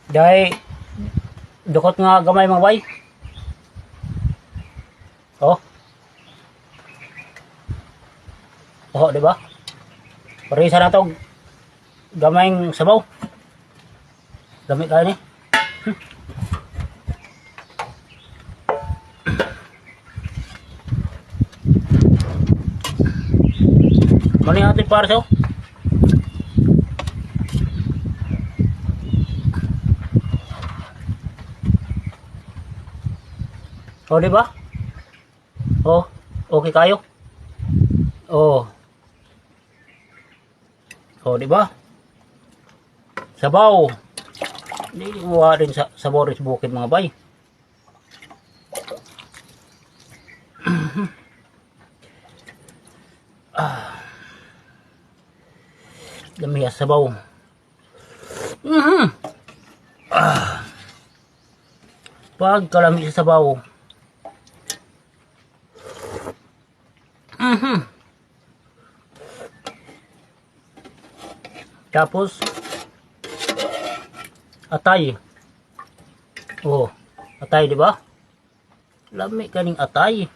Dahil dukot nga gamay, mga bay. Oh. Oh, di ba? Parisa na to gamayng sabaw. Gamit kayo ni. Mali natin para sa'yo. Oh, di ba? Oh, okay kayo. Oh. Oh, di ba? Sabaw. Hindi mo rin sa sabaw rin sa bukid, mga bay. Ah. Dami ang sabaw. Ah. Pagkalami sa sabaw. Tapos, atay. Oh, atay, di ba? Lami kaning atay.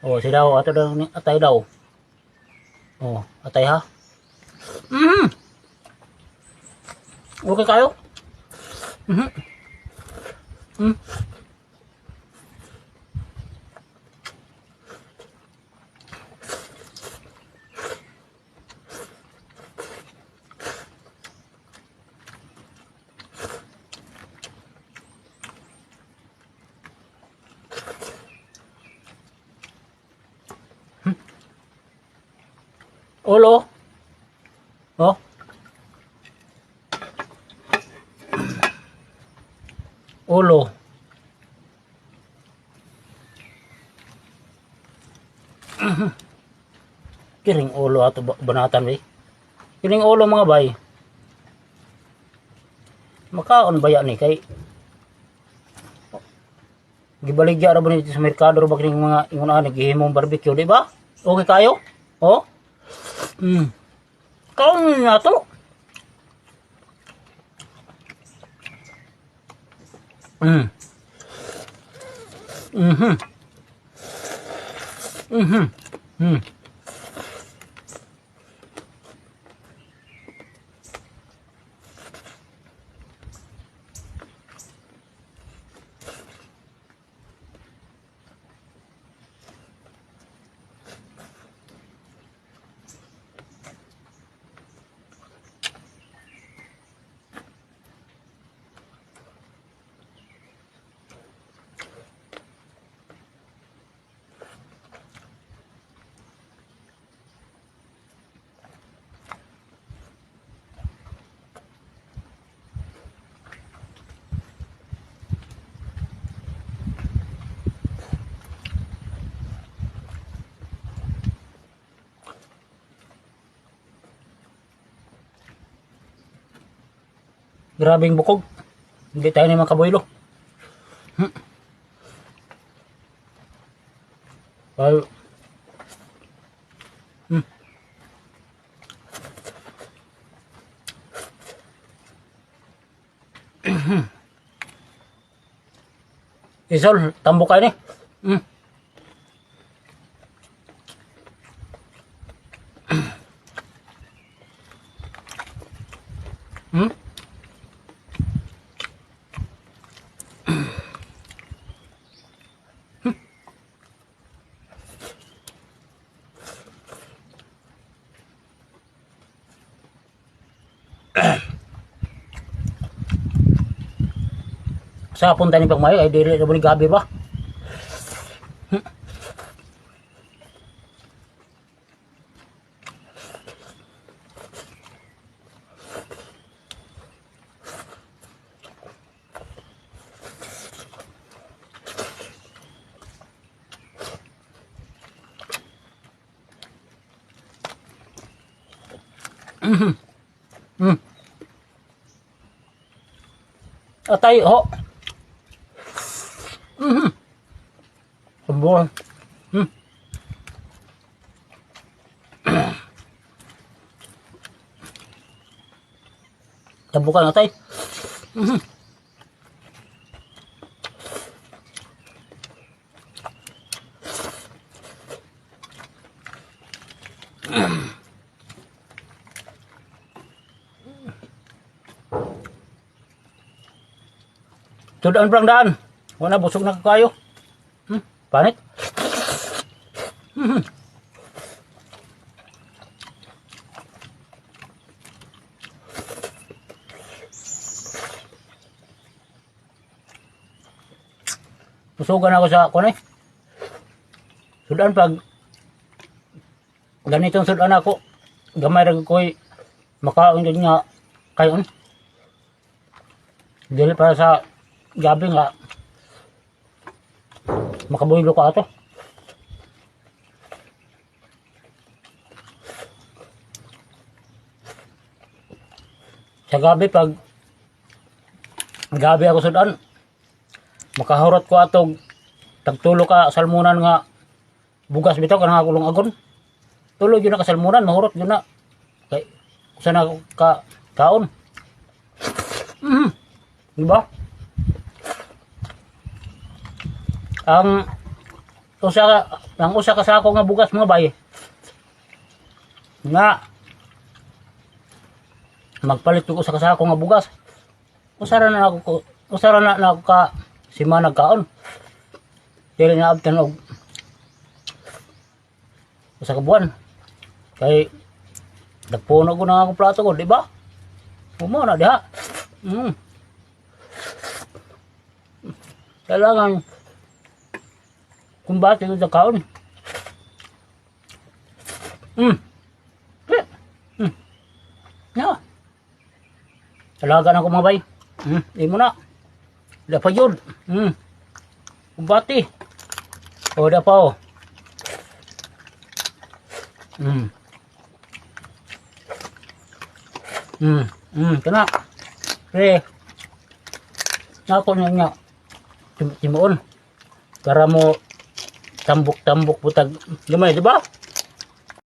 Oh, si daw, ato daw ni atay daw. Oh, atay ha. Okay kayo? Mhm. Ulo. Oh. Ulo. Kiring ulo ato banatan eh. Kiring ulo, mga bay. Makaon ba yan ni kay gibaligya ra ba nito sa merkado ra ba kining mga ingon ani gihimong barbecue, di ba? Okay kayo? Oh? Kaon na to. Grabing bukog. Hindi tayo ni makabuelo. Well. Isol, tambok kayo ni. Sa punta ni Pagmayo ay dili na ni gabi ba? Atay ho. Subukan. Tabukan atay. Sudan prang daan. Wala, busog na kayo. Panit. Busugan ako sa kuno eh. Sudan pag ganitong sudan ako, gamay ra ko'y makaon jud nga kayon. Dili para sa gabi nga makabuhilo ko ato. Sa gabi, pag gabi ako sudan, makahurot ko atog tagtulo ka salmunan nga bugas bitaw kanang akulong agon. Tulo jud na ka salmunan, mahurot jud na. Kay usa na ka kaon. Di ba? Ang usa ka sako nga bugas, mga bay, nga magpalit og usa ka sako nga bugas, usa ra na ako ka simana kaon. Dili na abtan og usa ka buwan kay nagpuno ko na akong plato ko, di ba? Umo na diha. Kailangan kumbate ko sa kaon. Eh. Ya. Talaga na ko, mga bay. Di mo na. Da pa yun. Kumbate. O, da pa o. Kana. Pre. Nako niya nga. Timuon. Para mo tambok-tambok butag gamay, di ba?